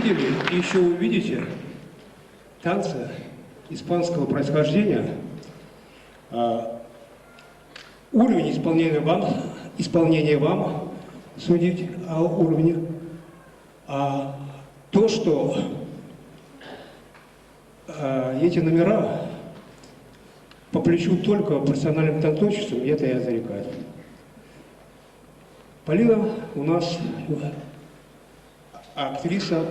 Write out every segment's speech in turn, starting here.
Видели и еще увидите танцы испанского происхождения. Уровень исполнения вам судить о уровне. А то, что эти номера по плечу только профессиональным танцовщицам, это я зарекаюсь. Полина у нас актриса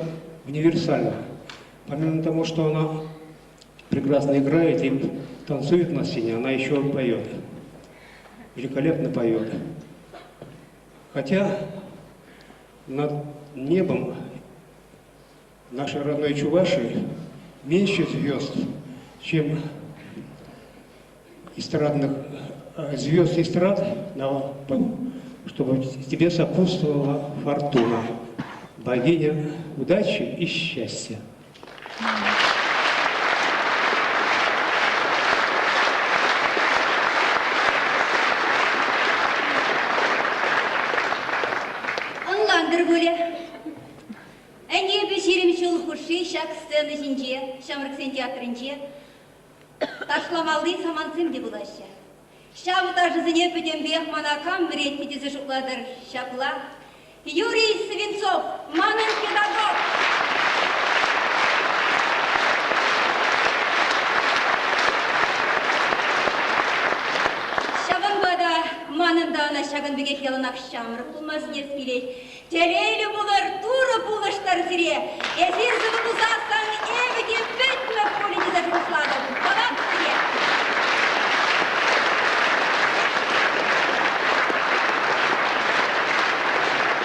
универсальна. Помимо того, что она прекрасно играет и танцует на сцене, она еще поет. Великолепно поет. Хотя над небом нашей родной Чувашии меньше звезд, чем эстрадных звезд эстрад, чтобы тебе сопутствовала фортуна, богиня удачи и счастья. Ӑнлантӑр пулӗ. Ӗнепе 20 ҫул хушши ҫак сцена ҫинче, Ҫамрӑксен театрӗнче, ташламалли самантсем те пулаҫҫӗ. Ҫав ташӑсене пӗтӗмпех мана кам вӗрентнӗ тесе шутлатӑр ҫапла? Юрий Свинцов, манӑн педагог! Ҫавӑнпа та манӑн та ӑна ҫакӑн пекех яланах ҫамрӑк пулма сӗнес килет. Телейлӗ пулӑр, Турӑ пулӑштӑр сире. Эсир сывӑ пулсассӑн эпӗ те пӗтмӗп пулӗ тесе шухӑшлатӑп. Тавах сире.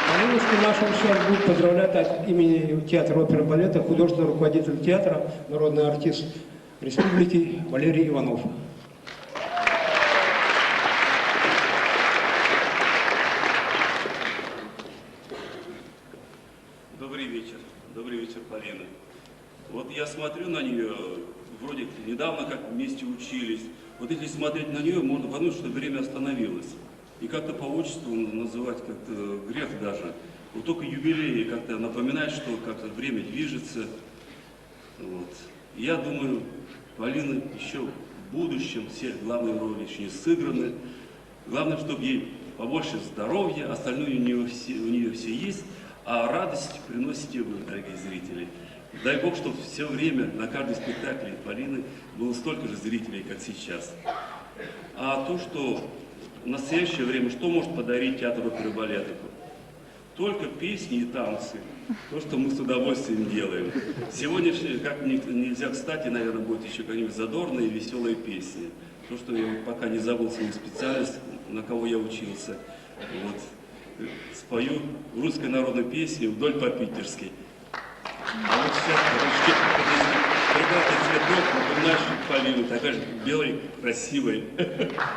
Полинушку нашу сейчас будет поздравлять от имени театра оперы и балета художественный руководитель театра, народный артист республики Валерий Иванов. Добрый вечер. Добрый вечер, Полина. Вот я смотрю на нее, вроде недавно как вместе учились. Вот если смотреть на нее, можно подумать, что время остановилось. И как-то по отчеству называть как-то грех даже. Вот только юбилеи как-то напоминает, что как-то время движется. Вот. Я думаю, Полина еще в будущем все главные роли еще не сыграны. Главное, чтобы ей побольше здоровья, остальное у нее все есть, а радость приносите вы, дорогие зрители. Дай Бог, чтобы все время на каждом спектакле Полины было столько же зрителей, как сейчас. А то, что в настоящее время, что может подарить театр оперы и балета? Только песни и танцы. То, что мы с удовольствием делаем. Сегодня, как нельзя кстати, наверное, будет еще какие-нибудь задорные и веселые песни. То, что я пока не забыл свою специальность, на кого я учился. Вот. Спою русской народной песню «Вдоль по Питерской». А вот сейчас прекрасный цветок, напоминающий Полину, такая же белый, красивый. Вдоль по Питерской.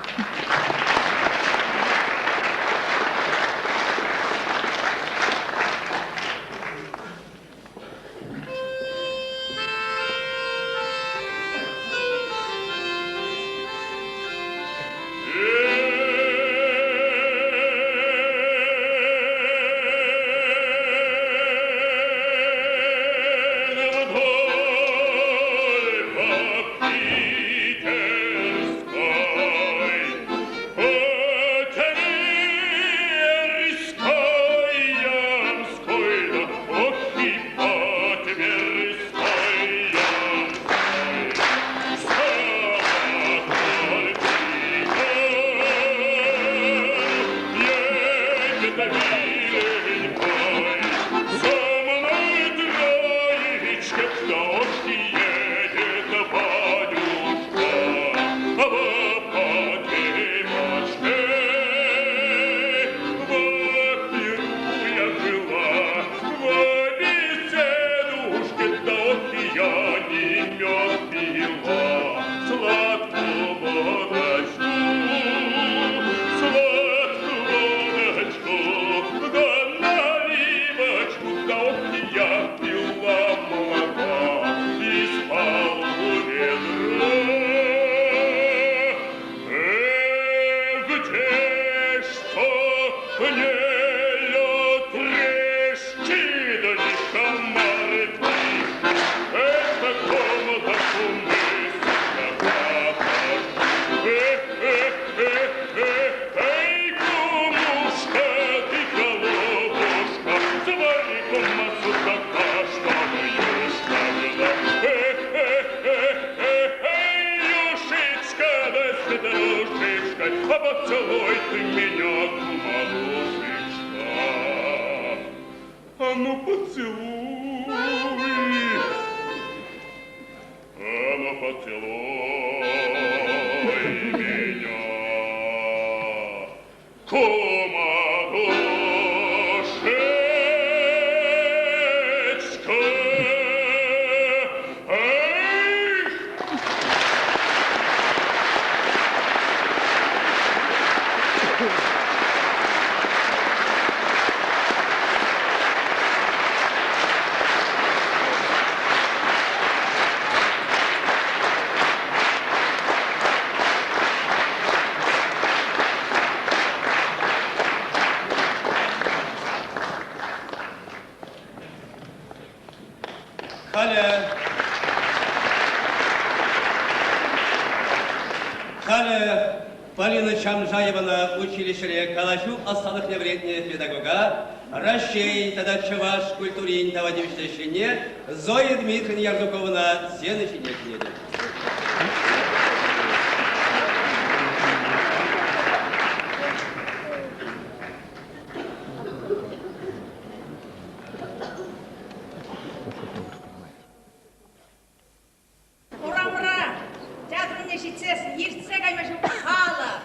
Поцелуй меня, кума душечка. Эх! Халӗ Халӗ Полина Чамжаевана училищӗре калаҫу ӑсталӑхне вӗрентнӗ педагога Раҫҫей тата чӑваш культурин тава тивӗҫлӗ ӗҫченне Зоя Дмитриевна Ярзуковӑна сцена ҫине чӗнетӗп. Урамра театрне ҫитсессӗн иртсе кайма ҫук халӑх.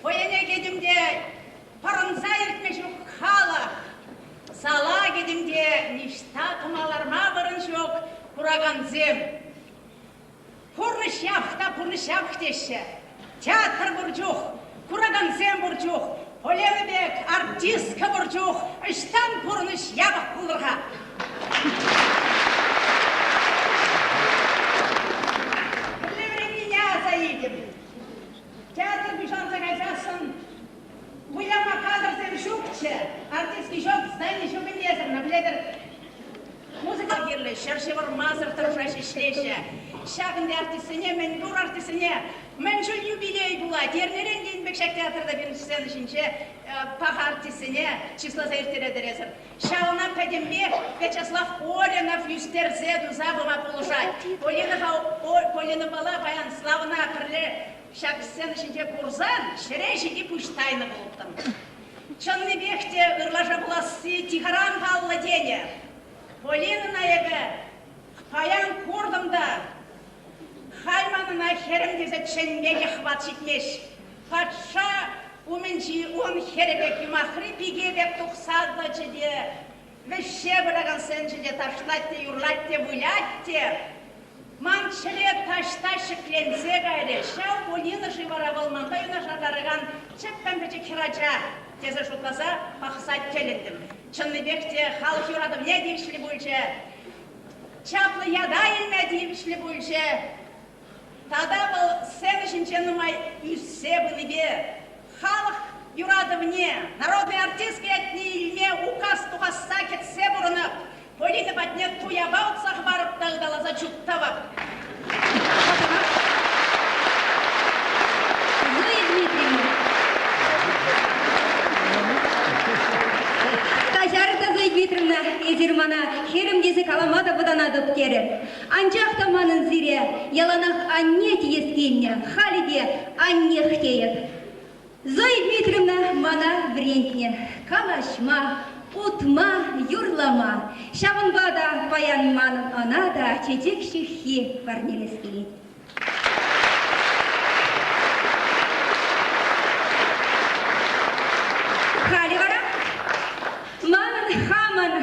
Фойене кӗтӗм те пӑрӑнса иртме ҫук халӑх. Зала кӗтӗм те ниҫта тӑма ларма вырӑн ҫук куракансем. Пурнӑҫ япӑх та пурнӑҫ япӑх теҫҫӗ. Театр пур чух, куракансем пур чух, Полена пек артистка пур чух ӑҫтан пурнӑҫ япӑх пултӑр-ха? Пӗрле вӗреннине аса илтӗм. Театр пуҫланса кайсассӑн выляма кадрсем ҫукчӗ. Артистки ҫук, здани ҫук ӗнтӗ, пӗлетӗр. Музыка кирлӗ, ҫӗр ҫывӑрмасӑр тӑрӑшаҫҫӗ, ӗҫлеҫҫӗ. Ҫакӑнти артистсене, мӗнпур артистсене мӗншӗн юбилей пулать? Эрнерен тенӗ пек ҫак театрта пирӗн сцена ҫинче паха артистсене чысласа ирттеретӗр эсӗр. Ҫавна пӗтӗмпех Вячеслав Оринов ӳстерсе туса пыма пулӑшать. Полинӑпала паян Славӑна пӗрле ҫак сцена ҫинче курсан ҫӗре ҫити пуҫ тайнӑ пулӑттӑм. Чӑннипех те ырлаша пуласси тихаран паллӑ тенӗ. Полинӑна эпӗ паян куртӑм та халь ман ӑна хӗрӗм тесе чӗнме те хӑват ҫитмест. Патша умӗнчи ун хӗрӗ пек юмахри пике пек тухса тӑчӗ те вӗҫсе пыракан сцена те ташлать те юрлать те вылять те. Ман чӗре таҫта ҫӗкленсе кайрӗ. Ҫав Полина-ши вара вӑл манпа юнашар ларакан чӗппӗм пӗчӗк хӗрача тесе шутласа пӑхса тӗлӗнтӗм. Чӑннипех те халӑх юратӑвне тивӗҫлӗ пулчӗ. Чаплӑ ята илме тивӗҫлӗ пулчӗ. Тата вӑл сцена ҫинче нумай ӳссе пынипе халӑх юратӑвне, народный артистка ятне илме указ тухасса кӗтсе пурӑнӑп. Полина патне туяпа утса хӑварӑп та ыталаса чуптӑвӑп. Зоя Дмитриевна. Каҫарӑр та, Зоя Дмитриевна, эсир мана хӗрӗм тесе калама та вӑтанатӑп терӗр. Анчах та манӑн сире яланах анне теес килнӗ, халӗ те аннех тейӗп. Зоя Дмитриевна мана вӗрентнӗ калаҫма, утма, юрлама. Ҫавӑнпа та паян манӑн ӑна та чечек ҫыххи парнелес килет. Халӗ вара манӑн хамӑн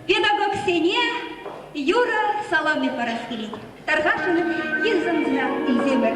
педагогсене юрӑ саламӗ парас килет. Тархасшӑн йышӑнса илсемӗр.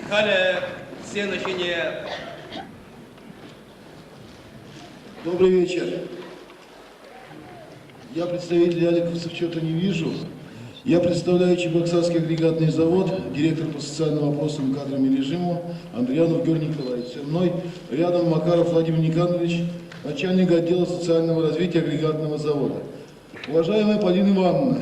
Халӗ сцена ҫине Добрый вечер. Я представитель Аликовцев что-то не вижу. Я представляю Чебоксарский агрегатный завод, директор по социальным вопросам, кадрам и режиму Андрианов Георгий Николаевич. Со мной рядом Макаров Владимир Никанович, начальник отдела социального развития агрегатного завода. Уважаемая Полина Ивановна,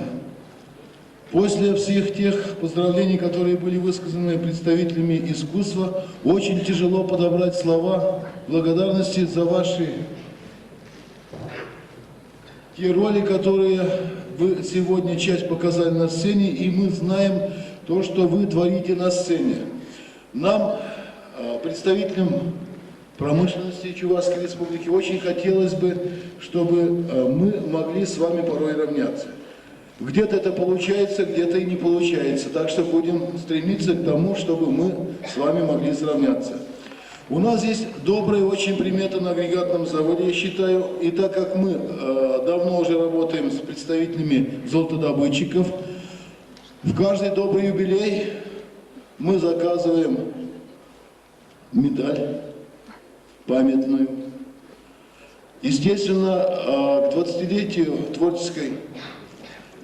после всех тех поздравлений, которые были высказаны представителями искусства, очень тяжело подобрать слова благодарности за ваши те роли, которые вы сегодня часть показали на сцене, и мы знаем то, что вы творите на сцене. Нам, представителям промышленности Чувашской Республики, очень хотелось бы, чтобы мы могли с вами порой равняться. Где-то это получается, где-то и не получается. Так что будем стремиться к тому, чтобы мы с вами могли сравняться. У нас есть добрая очень примета на агрегатном заводе, я считаю. И так как мы давно уже работаем с представителями золотодобытчиков, в каждый добрый юбилей мы заказываем медаль памятную. Естественно, к 20-летию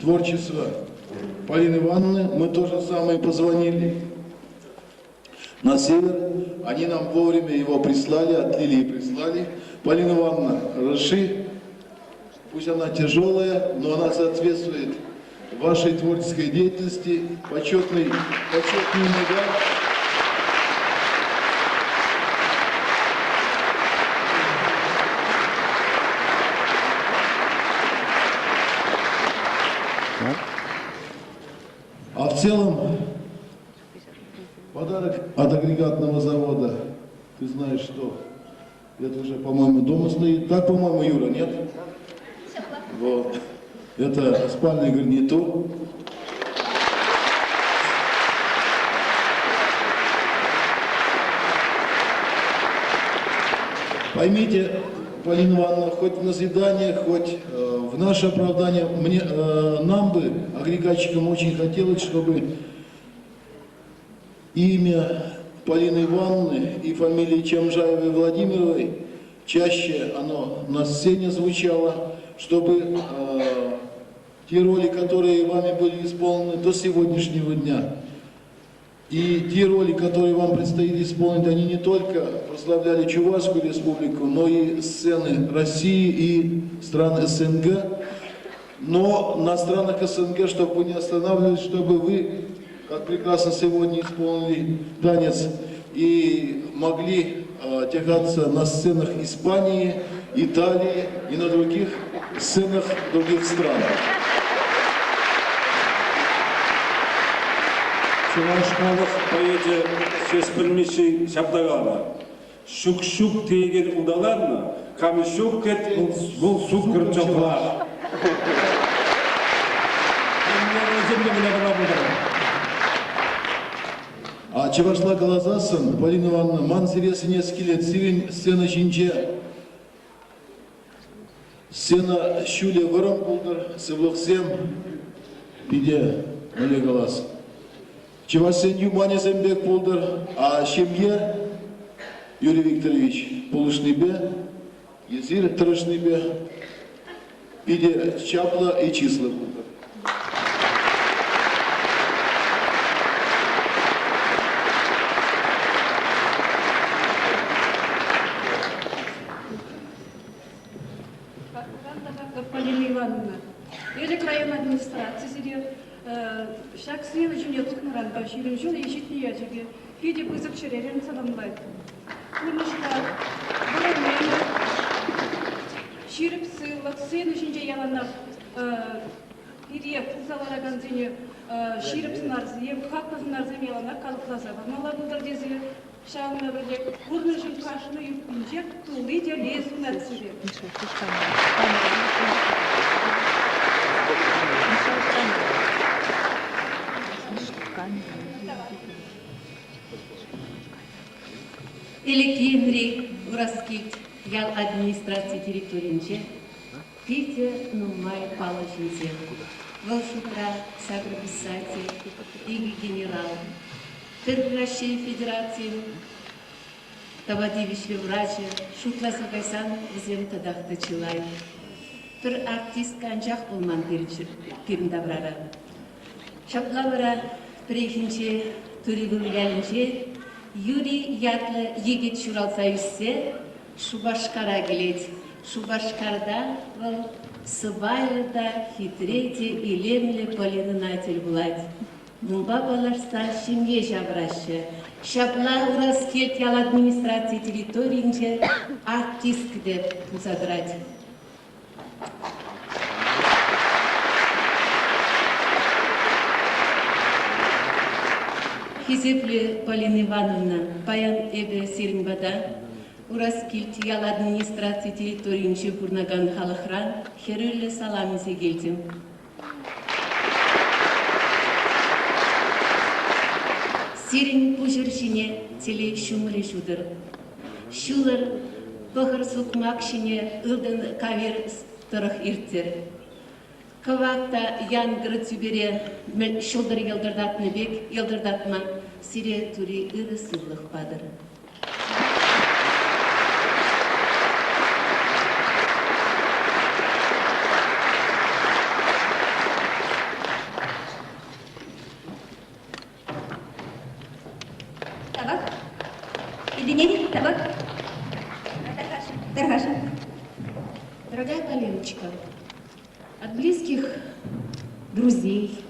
творчества Полины Ивановны мы тоже самое позвонили на север. Они нам вовремя его прислали, отлили и прислали. Полина Ивановна, разреши, пусть она тяжелая, но она соответствует вашей творческой деятельности. Почетный медаль. А в целом, подарок от агрегатного завода, ты знаешь что, это уже, по-моему, дома стоит. Так, по-моему, Юра, нет? Вот. Это спальный гарнитур. Поймите, Полина Ивановна, хоть в назидание, хоть в наше оправдание, нам бы, агрегатчикам, очень хотелось, чтобы имя Полины Ивановны и фамилии Чамжаевой Владимировой чаще оно на сцене звучало, чтобы те роли, которые вами были исполнены до сегодняшнего дня, и те роли, которые вам предстоит исполнить, они не только прославляли Чувашскую республику, но и сцены России и стран СНГ. Но на странах СНГ, чтобы вы не останавливались, чтобы вы, как прекрасно сегодня исполнили танец, и могли тягаться на сценах Испании, Италии и на других сценах других стран. Чӑваш халӑх поэчӗ Ҫеҫпӗл Мишши ҫапла каланӑ: «Ҫук-ҫук теекен улталаннӑ, кам ҫук тет, вӑл суккӑр чӑваш». А чӑвашла каласассӑн, Полина Ивановна, ман сире сӗнес килет, сирӗн сцена ҫинче сцена ҫулӗ вӑрӑм пултӑр, сывлӑхсем питӗ мӗнле калас. Чӑвашсен юманӗсем пек пултӑр, а ҫемье Юрий Викторович пулӑшнипе, эсир тӑрӑшнипе питӗ чаплӑ и чыслӑ пултӑр. Полина Ивановна, Элӗк район администраци сире ҫак сцена ҫине тухнӑранпа 20 ҫул ҫитнӗ ячӗпе питӗ пысӑк чӗререн саламлать. Пурнӑҫра вӑрӑм ӗмӗр, ҫирӗп сывлӑх, сцена ҫинче яланах пире пулса ларакансене ҫирӗп сӑнарсем, хаклӑ сӑнарсем яланах калӑпласа памалла пултӑр тесе ҫавӑнпа пӗрле пурнӑҫӑн кашни юппинчех тулли телей сунать сире. Элӗк Енри Ураскилт ял администраци территорийӗнче питӗ нумай паллӑ ҫынсем. Вӑл шутра сакӑр писатель, икӗ генерал. Пӗр Раҫҫей Федерацийӗн тава тивӗҫлӗ врачӗ шутласа кайсан вӗсем татах та чылай. Пӗр артистка анчах пулман пирӗн таврара. Ҫапла вара пӗррехинче Туривыл ялӗнче Юрий ятлӑ йӗкӗт ҫуралса ӳссе Шупашкара килет. Шупашкарта вӑл сӑпайлӑ та хитре те илемлӗ Полинӑна тӗл пулать. Унпа паллашса ҫемье ҫавӑраҫҫӗ. Ҫапла Ураскилт ял администраци территорийӗнче артистка те пулса тӑрать. Хисеплӗ Полина Ивановна, паян эпӗ сирӗн пата Ураскилт ял администраци территорийӗнче пурӑнакан халӑхран хӗрӳллӗ салам илсе килтӗм. Сирӗн пуҫӑр ҫине телей ҫумӑрӗ ҫутӑр. Ҫулӑр пӑхӑр сукмак ҫине ылтӑн кавир тӑрӑх ирттӗр. Кӑвак та янкӑр тӳпере ҫӑлтӑр йӑлтӑртатнӑ пек йӑлтӑртатма сире Тури ырӑ сывлӑх патӑр. Табак. Илтӗнет-и табак? Тархашӑн. Дорогая Полиночка, от близких друзей,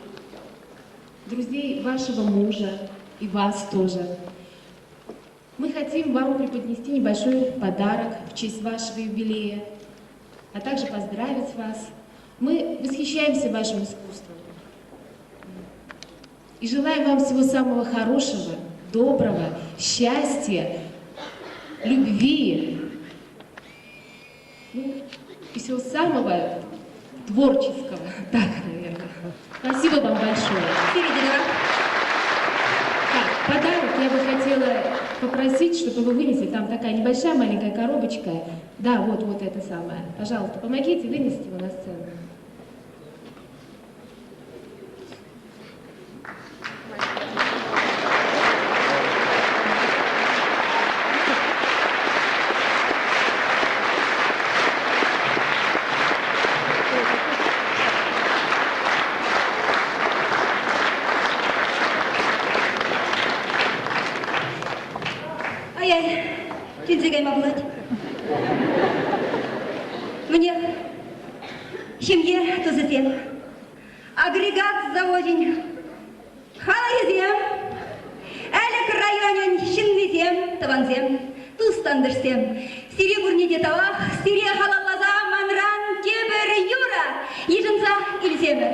друзей вашего мужа и вас тоже, мы хотим вам преподнести небольшой подарок в честь вашего юбилея, а также поздравить вас. Мы восхищаемся вашим искусством и желаем вам всего самого хорошего, доброго, счастья, любви, ну, и всего самого творческого. Так, наверное. Спасибо вам большое. Так, подарок я бы хотела попросить, чтобы вы вынесли. Там такая небольшая маленькая коробочка. Да, вот, вот это самое. Пожалуйста, помогите вынести его на сцену. Ай-ай, килсе кайма пулать. Мӗнех, ҫемье тусӗсем, агрегат завочӗн халӑхӗсем, Элӗк районӗн ҫыннисем, тӑвансем, тус-тантӑшсем, сире пурне те тавах, сире халалласа манран тепӗр юрӑ йышӑнса илсемӗр.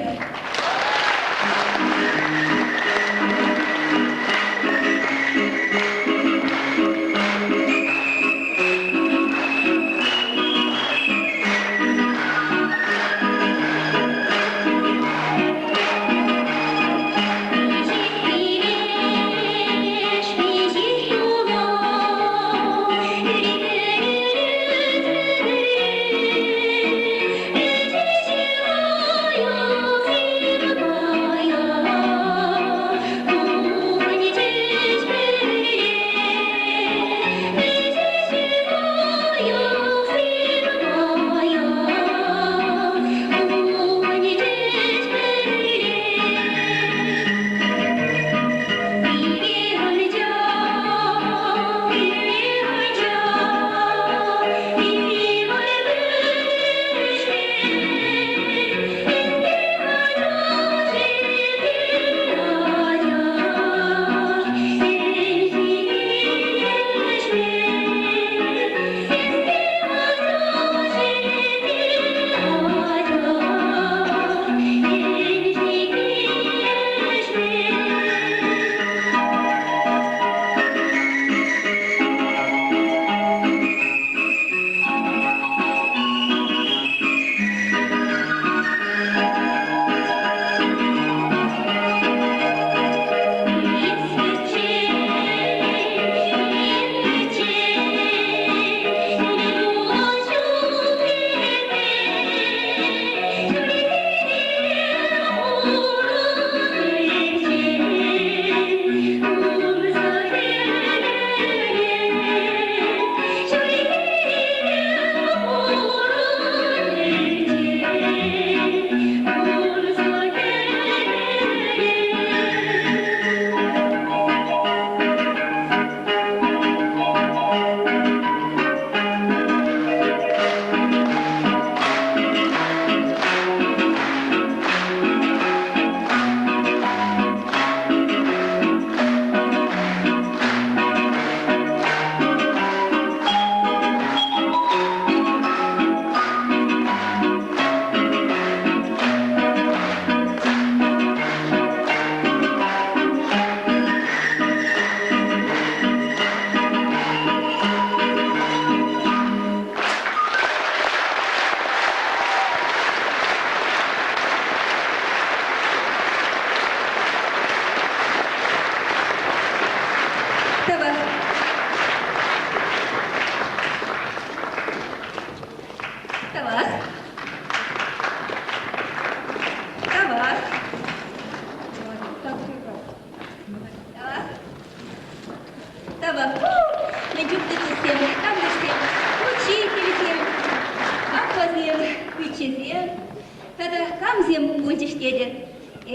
Тата камсем пулчӗҫ тетӗр?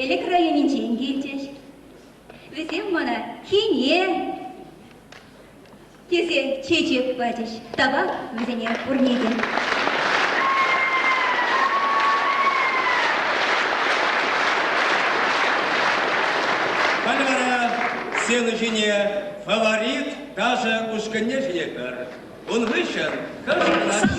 Элӗк районӗнчен килчӗҫ. Вӗсем мана кине тесе чечек пачӗҫ. Тавах вӗсене пурне те. Халь вара сцена ҫине фаворит ташӑ ушкӑнне чӗнетпӗр. Ун хыҫҫӑн кӑшкӑрать.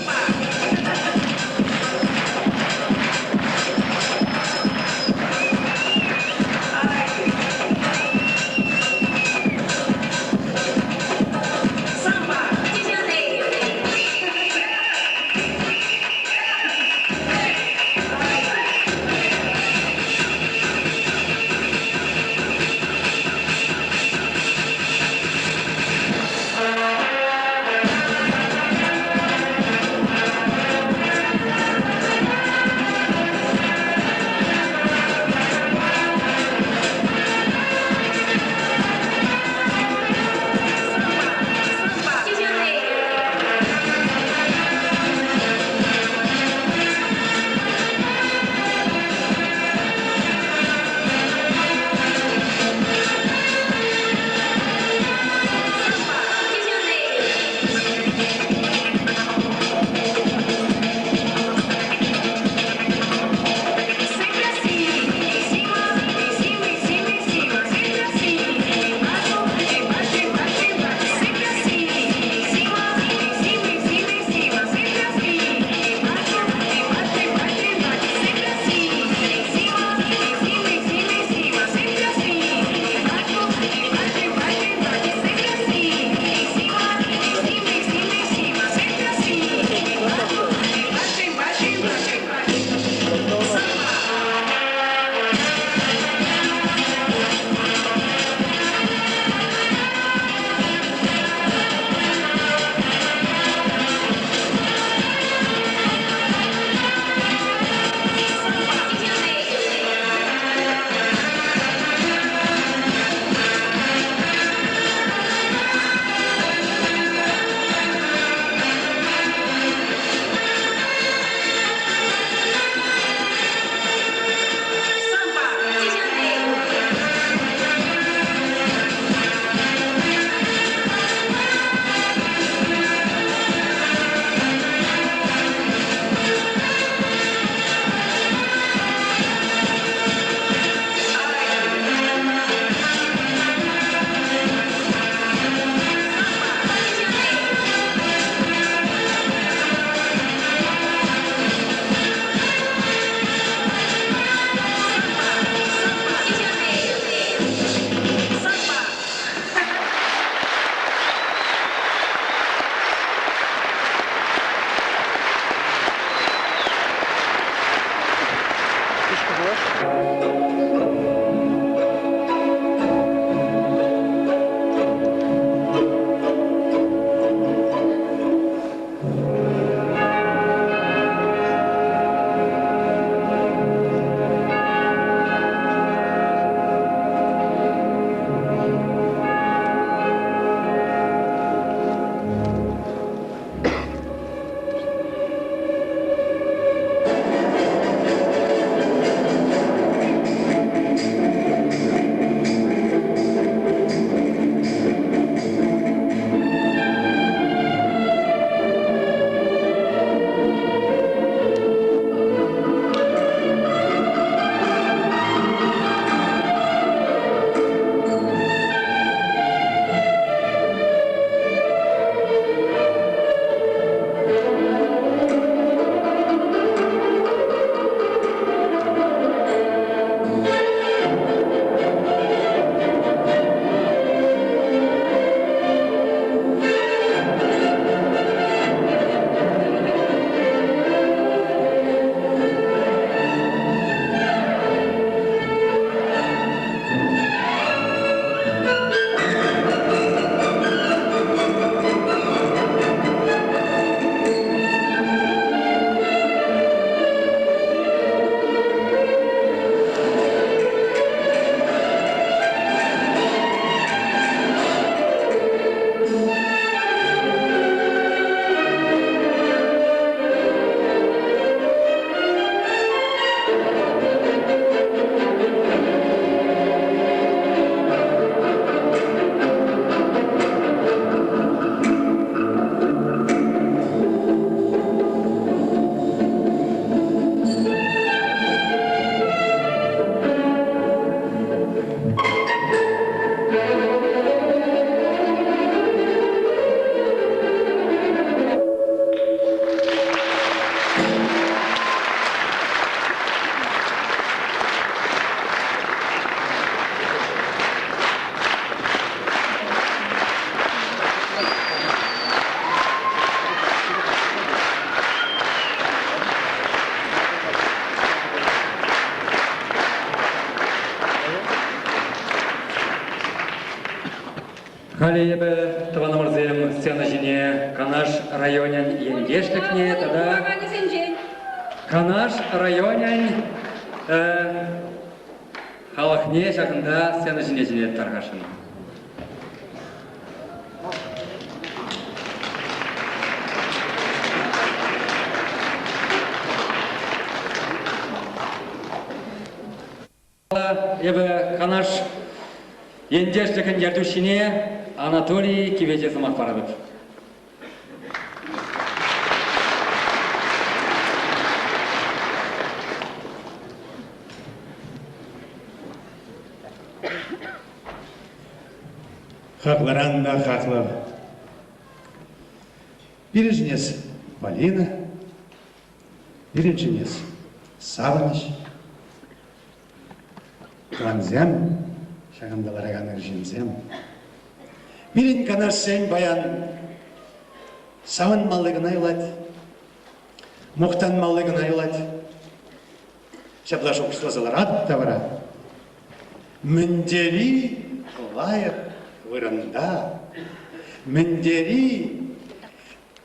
Халӗ эпӗ, тӑванӑмӑрсем, сцена ҫине Канаш районӗн ентешлӗхне тата Канаш районӗн халӑхне ҫакӑнта сцена ҫине чӗнет тархасшӑн. Эпӗ Канаш ентешлӗхӗн ертӳҫине Анатолий Кивече сӑмах паратӑп. Хаклӑран та хаклӑ. Пирӗншӗн эс Полина, пирӗншӗн эс савӑнӑҫ. Тӑвансем, ҫакӑнта ларакан ҫынсем, пирӗн канашсен паян савӑнмалли кӑна юлать, мухтанмалли кӑна юлать. Ҫапла шухӑшласа ларатӑп та вара. Мӗн тери лайӑх вырӑнта, мӗн тери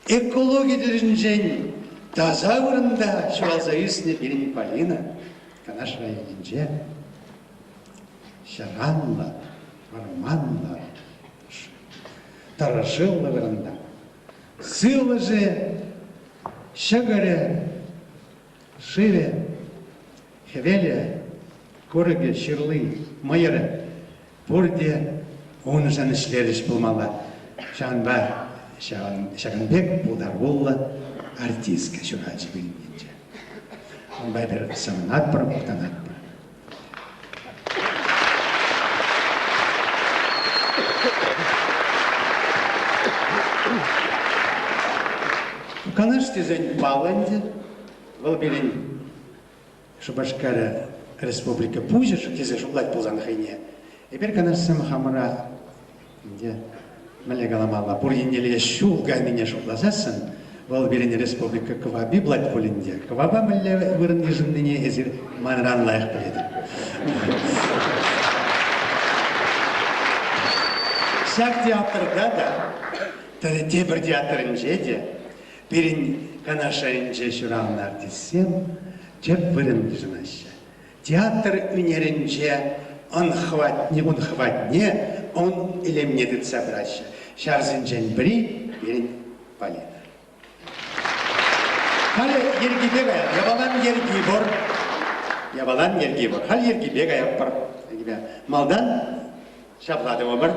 экологи тӗлӗшӗнчен таса вырӑнта ҫуралса ӳснӗ пирӗн Полина Канаш районӗнче ҫаранлӑ, вӑрманлӑ, тӑрӑшуллӑ вырӑнта. Сывлӑшӗ, ҫӑкӑрӗ, шывӗ, хӗвелӗ, курӑкӗ, ҫырли, мӑйӑрӗ пурте уншӑн ӗҫлерӗҫ пулмалла. Ҫавӑнпа ҫакӑн пек пултаруллӑ артистка ҫуралчӗ пирӗн енче. Унпа эпир савӑнатпӑр, мухтанатпӑр. Канаш тесен паллӑ ӗнтӗ. Вӑл пирӗн Шупашкар республика пуҫӗ тесе шутлать пулсан хӑйне. Эпир канашсем хамӑра ӗнтӗ мӗнле каламалла, пур еннелле ҫул кайнине шутласассӑн, вӑл пирӗн республика кӑвапи пулать пулин те, кӑвапа мӗнле вырӑн йышӑннине эсир манран лайӑх пӗлетӗр. Ҫак театрта та, тепӗр театрӗнче те пирӗн Канаш районӗнче ҫуралнӑ артистсем тӗп вырӑн йышӑнаҫҫӗ. Театр ӳнерӗнче ун хӑватне, ун хӑватне, ун илемне тытса пыраҫҫӗ. Ҫавсенчен пӗри пирӗн Полина. Халӗ йӗркипе каять. Япалан йӗрки пур. Япалан йӗрки пур. Халь йӗркипе каятпӑр. Малтан ҫапла тӑвӑпӑр.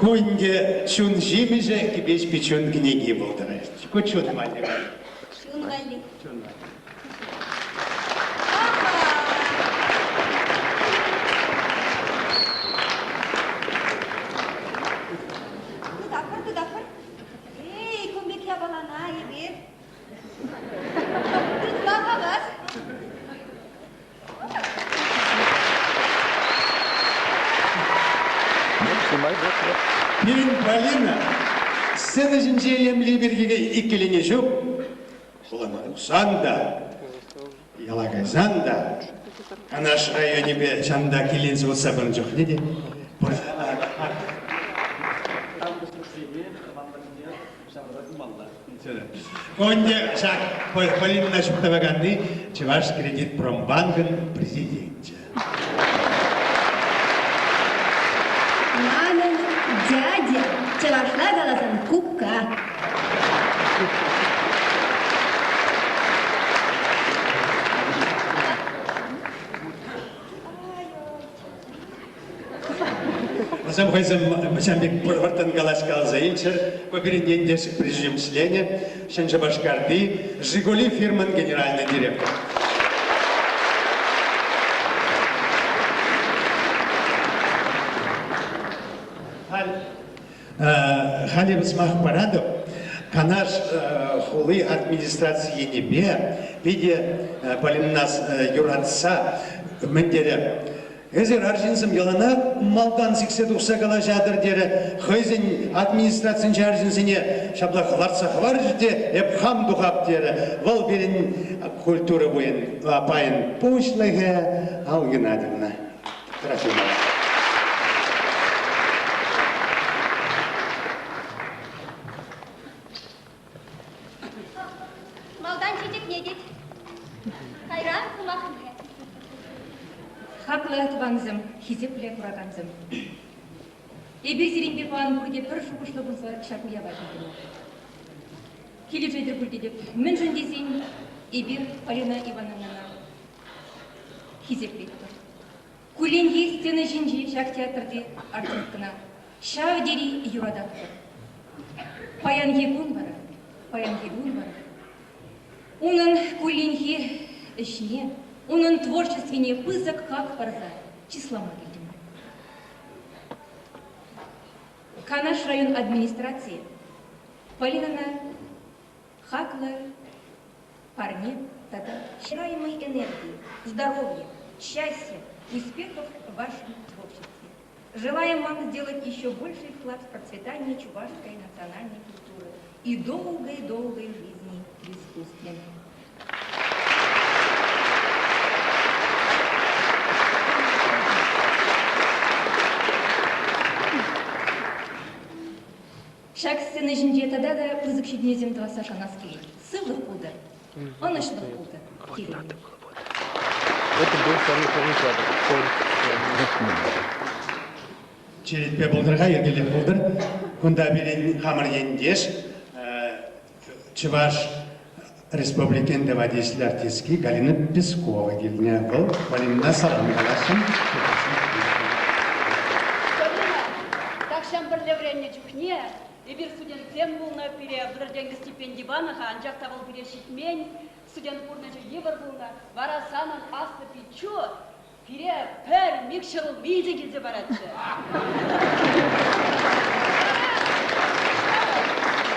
Ку ӗнтӗ чун ҫимӗҫӗ Кипеч Пичун кӗнеки пултӑр. Ку чун валли. Чун валли. Чун валли. Тытатпӑр, тытатпӑр. Эй, кун пек япалана эпир тытма хавас. Пирӗн Полина сцена ҫинче илемли пирки иккӗленӳ ҫук. Хулана тухсан та, яла кайсан та, Канаш районӗпе ҫанта киленсе утса пынӑ чухне те Ӗнтӗ ҫак Полинӑна ҫуптӑваканни Чӑваш кредитпромбанкӑн президенчӗ. Манӑн дядя чӑвашла каласан кукка. Вӗсем хӑйсем ҫавӑн пек вӑрттӑн калаҫкаласа илчӗр. Ку пирӗн ентеш президиум членӗ, Ҫӗн Шупашкарти «Жигули» фирмӑн генеральнӑй директорӗ. Халь, халь эпӗ сӑмах паратӑп. Канаш хули администраци енӗпе питӗ Полинӑна юратса мӗн терӗ. Эсир арҫынсем яланах малтан сиксе тухса калаҫатӑр терӗ. Хӑйсен администрацинчи арҫынсене ҫапла лартса хӑварчӗ те эп хам тухап терӗ. Вӑл пирӗн культура пайӗн пуҫлӑхӗ Алла Геннадьевна Трофимова. Малтан чечекне тет, кайран сӑмахне. Хаклӑ тӑвансем, хисеплӗ куракансем. Эпир сирӗнпе паян пурте пӗр шухӑшлӑ пулса ҫак уява килтӗмӗр. Килӗшетӗр пуль тетӗп. Мӗншӗн тесен эпир Полина Ивановнӑна хисеплетпӗр. Кулленхи сцена ҫинчи ҫак театрти артисткӑна ҫав тери юрататпӑр. Паянхи кун вара, паянхи кун вара унӑн кулленхи ӗҫне, унӑн творчествине пысӑк хак парса чыслама килтӗмӗр. Канаш район администрацийӗ Полинӑна хаклӑ парне тата ҫыраймӑй энергии, здоровья, счастья, успехов в вашем творчестве. Желаем вам сделать еще больший вклад в процветание чувашской национальной культуры и долгой-долгой жизни в искусстве. Ҫак сцена ҫинче тата та пысӑк ҫитӗнӳсем тӑвасса шанас килет. Сывлӑх пултӑр, ӑнӑҫлӑх пултӑр. Это был самый Черетпе пултӑр-ха, йӗркеллех пултӑр. Кунта пирӗн хамӑр ентеш, Чӑваш Республикин тава тивӗҫлӗ артистки Галина Пескова килнӗ. Вӑл Полинӑна салам каласшӑн. Полина, тахҫан пӗрле вӗреннӗ чухне эпир студентсем пулнӑ, пире вӗрентенкӗ стипенди панӑ-ха, анчах та вӑл пире ҫитмен, студент пурнӑҫӗ йывӑр пулнӑ. Вара санӑн аслӑ пиччӳ Пире пӗр мих ҫӗрулми те килсе паратчӗ.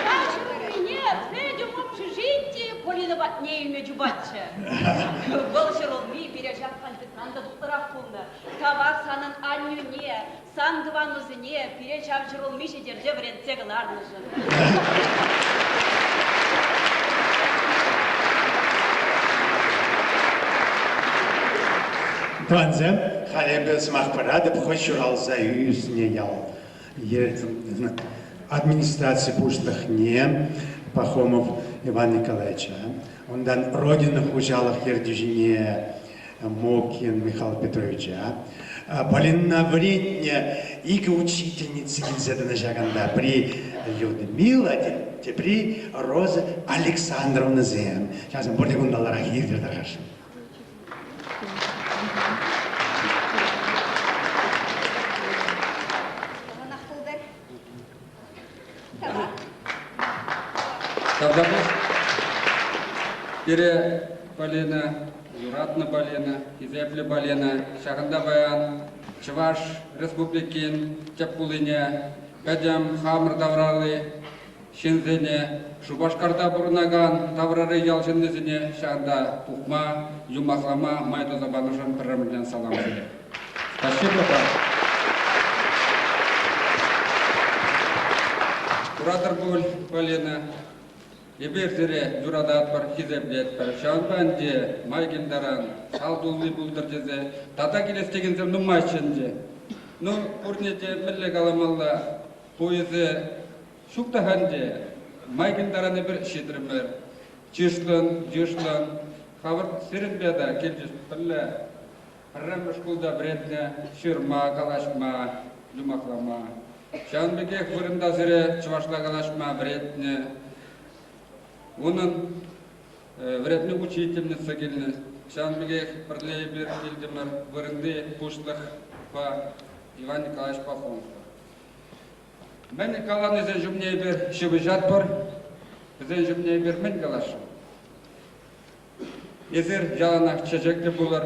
Ҫав ҫӗрулмине пӗтӗм общежити Полина патне илме чупатчӗ. Вӑл ҫӗрулми пире ҫак канфетран та тутлӑрах пулнӑ. Тавах санӑн аннӳне, сан тӑванусене пире ҫав ҫӗрулми ҫитерсе вӗрентсе кӑларнӑшӑн. Тӑвансем, халь эпӗ сӑмах паратӑп хӑй ҫуралса ӳснӗ ял администраци пуҫлӑхне Пахомов Иван Николаевича, унтан Родина хуҫалӑх ертӳҫине Мокин Михаил Петровича, Полинӑна вӗрентнӗ икӗ учительница килсе тӑнӑ ҫакӑнта. Пӗри Людмила, тепри Роза Александровнӑсем. Ҫавсем пурте кунталларах иртӗр тархасшӑн. Тавтапуҫ. Пире Полина, юратнӑ Полина, хисеплӗ Полина, ҫакӑнта паян Чӑваш Республикин тӗп хулине пӗтӗм хамӑр тавралли ҫынсене, Шупашкарта пурӑнакан таврари ял ҫыннисене ҫакӑнта пухма, юмахлама май туса панӑшӑн пӗрремӗшӗнчен салам сире. Спасибо вам. Куратӑр пуль, Полина, эпир сире юрататпӑр, хисеплетпӗр. Ҫавӑнпа ӗнтӗ май кил таран шал тулли пултӑр тесе тата килес текенсем нумайччӗ ӗнтӗ. Ну, пурне те мӗнле каламалла, пуйӑсӗ ҫук та-ха ӗнтӗ. Май кил таран эпир ҫитрӗмӗр. Чыслӑн, йышлӑн, хавӑрт сирӗнпе та килчӗҫ пӗрле. Пӗрремӗш шкулта вӗрентнӗ ҫырма, калаҫма, юмахлама. Ҫавӑн пекех вырӑнта сире чӑвашла калаҫма вӗрентнӗ. Унӑн вӗрентнӗ учительница килнӗ. Ҫавӑн пекех пӗрле эпир килтӗмӗр вырӑнти пуҫлӑхпа Иван Николаевич Пахомовпа. Мӗн каланисен ҫумне эпир ҫыпӑҫатпӑр, вӗсен ҫумне эпир мӗн каласшӑн? Эсир яланах чечеклӗ пулӑр,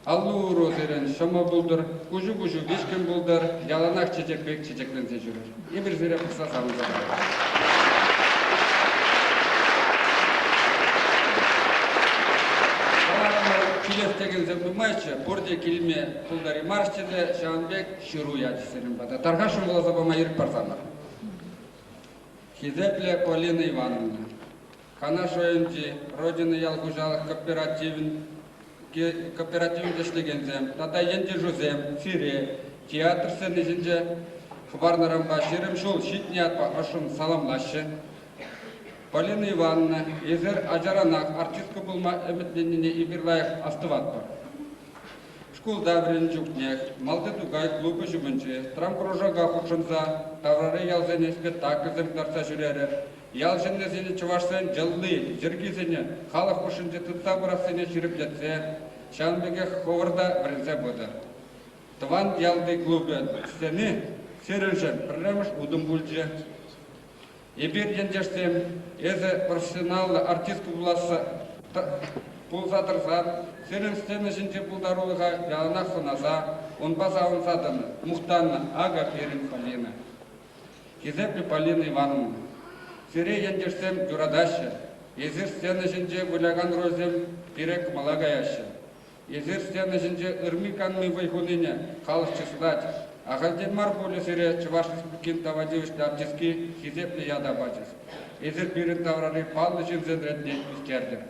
аллу-уру сирӗн ҫӑмӑл пултӑр, куҫу-куҫу вичкӗн пултӑр, яланах чечек пек чечекленсе ҫӳрӗр. Эпир сире пӑхса савӑнса тӑратпӑр. Килес текенсем нумайччӗ, пурте килме пултараймарӗҫ тесе ҫавӑн пек ҫыру ячӗ сирӗн пата. Тархасшӑн вуласа пама ирӗк парсамӑр. Хисеплӗ Полина Ивановна, Канаш районӗнчи Родина ял хуҫалӑх кооперативӗн кооперативӗнче ӗҫлекенсем тата ентешӳсем сире театр сцени ҫинче хӑпарнӑранпа 20 ҫул ҫитнӗ ятпа ӑшшӑн саламлаҫҫӗ. Полина Ивановна, эсир ачаранах артистка пулма ӗмӗтленнине эпир лайӑх астӑватпӑр. Шкулта вӗреннӗ чухнех Малти Тукай клубӗ ҫумӗнче драмкружока хутшӑнса таврари ялсене спектакльсем кӑтартса ҫӳрерӗ. Ял ҫыннисене чӑвашсен йӑлли, йӗркисене халӑх хушшинче тытса пырассине ҫирӗплетсе, ҫавӑн пекех хӑвӑр та вӗренсе пытӑр. Тӑван ялти клубӗн сцени сирӗншӗн пӗрремӗш утӑм пулчӗ. Эпир, ентешсем, эсӗ профессионаллӑ артистка пуласса пулса тӑрсан, сирӗн сцена ҫинчи пултарулӑха яланах сӑнаса, унпа савӑнса тӑнӑ, мухтаннӑ. Акӑ пирӗн Полина. Хисеплӗ Полина Ивановна, сире ентешсем юратаҫҫӗ. Эсир сцена ҫинче вылякан рольсем пире кӑмӑла каяҫҫӗ. Эсир сцена ҫинче ырми-канми вӑй хунине халӑх чыслать. Ахальтен мар пулӗ сире Чӑваш Республикин тава тивӗҫлӗ артистки хисеплӗ ята пачӗҫ. Эсир пирӗн таврари паллӑ ҫынсен ретне ӳстертӗр.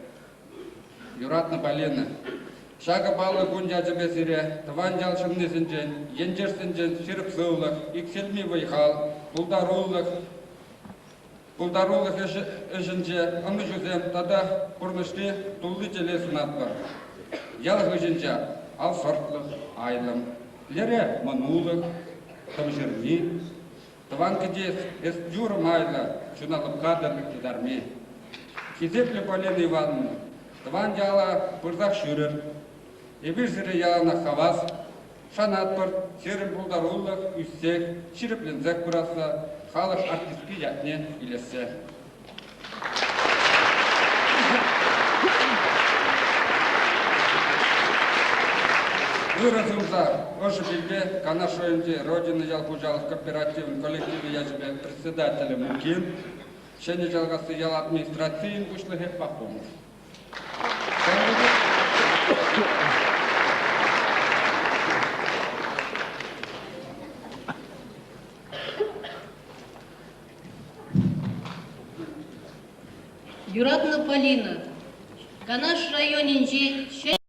Юратнӑ Полина, ҫакӑ паллӑ кун ячӗпе сире тӑван ял ҫыннисенчен, ентешсенчен ҫирӗп сывлӑх, иксӗлми вӑй-хал, пултарулӑх, Пултарулӑх ӗҫӗнче ӑнӑҫусем тата пурнӑҫри тулли телей сунатпӑр. Ял хыҫӗнче алсӑртлӑх, айлӑм, лере мӑнулӑх, тӑм ҫырми, тӑван кӗтес эс юрӑ майлӑ чуна лӑпкатӑн ытарми. Хисеплӗ Полина Ивановна, тӑван яла пырсах ҫӳрӗр. Эпир сире яланах хавас, Шанатпӑр, сирӗн пултарулӑх ӳссех, ҫирӗпленсех пырасса, халӑх артистки ятне илессе. Ырӑ сунса ӑшӑ пилпе Канаш районӗнчи Родина ял хуҫалӑх кооперативӗн коллективӗ ячӗпе председателӗ Мукин, Ҫӗнӗ Чалкасси ял администрацийӗн пуҫлӑхӗ Пахомов. Юратнӑ Полина, Канаш районӗнчи Ҫӗнӗ